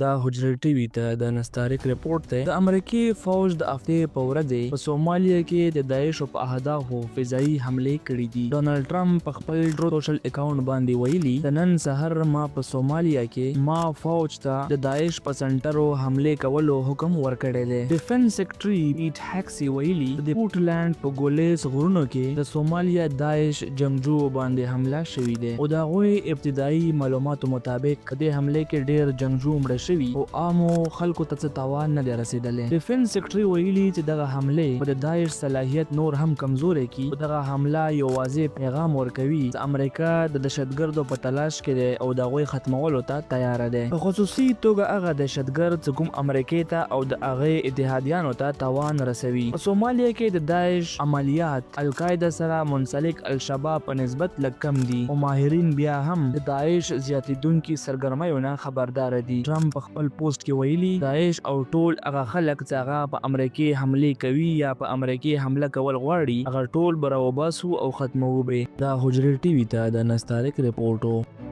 دا حجرې ټي وي ته د انس طارق رپورټ دی. د امریکې فوج د هفتې په ورځې په سومالیا کې د داعشو په اهدافو فضايي حملې کړې دي. ډونلډ ټرمپ په خپل ټروت سوشل اکاونټ باندې ویلي، د نن سحر ما په سومالیا کې ما فوج ته د داعش په سنټرو حملې کولو حکم ورکړی دی. ډیفنس سیکرټري پیټ هیکسي ویلي، د پوټلنډ په ګولیس غرونو کې د سومالیا داعش جنګجوو باندې حمله شوي دی خو د هغوې ابتدايي معلوماتو مطابق په دې حملې کې ډېر جنګجو مړه شوي خو عامو خلکو ته څه تاوان نه دی رسېدلی. ډیفنس سیکرټري ویلي چې دغه حملې به د داعش صلاحیت نور هم کمزوری کړي خو دغه حمله یو واضح پیغام ورکوي چې امریکا د دهشتګردو په تلاش کې دی او د هغوی ختمولو ته تیاره دی. په خصوصي توګه هغه دهشتګرد چې کوم امریکې ته او د هغې اتحادیانو ته تاوان رسوي. په سومالیا کې د داعش عملیات القاعده سره منسلک الشباب په نسبت لږ کم دي، خو ماهرین بیا هم د داعش زیاتیدونکي سرګرمیو نه خبرداره دي. ټرمپ په خپل پوسټ کې ویلي، داعش او ټول هغه خلک چې هغه په امریکې حملې کوي یا په امریکې حمله کول غواړي، هغه ټول به راوباسو او ختموو به. دا حجرې ټي وي ته د انس طارق رپورټ و.